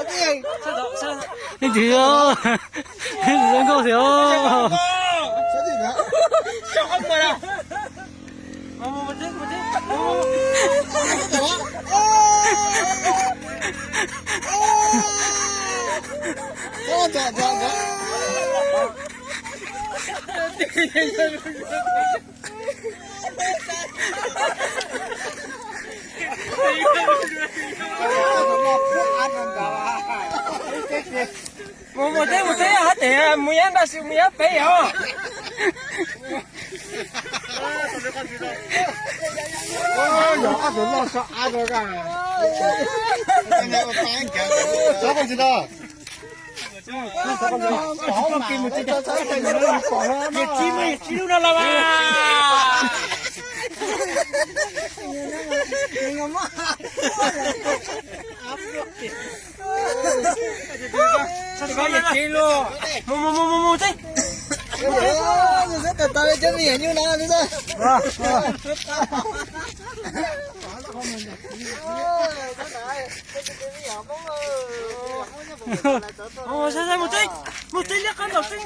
Ntxim, ntxim nkauj tiag. Mus, mus teb, mus teb, hab tes mus yab nraj si mus yab peb os. Yawm txiv, yawm txiv lub no los mas. Mus, mus, mus, mus, mus teb. Mus, mus teb, mus teb liab qab ntaus teb.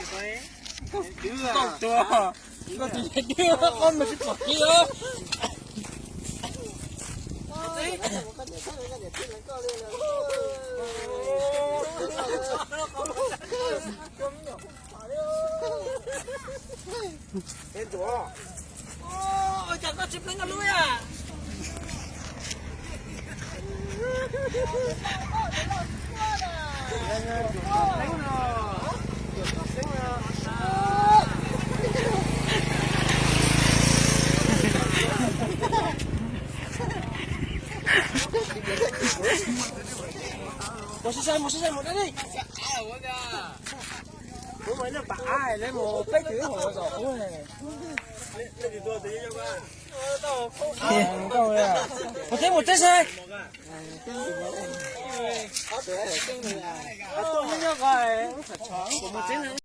Koj tus yawg dwb qab mas tsis pom kev os. Cas koj tsis pleev koj lub a? Mus sib sai, mus sib sai, mus dab li. Kuv mas nej pam av lawv mus peb tug ib hom zos kuv. Mus teb, mus teb saib. Mus teb.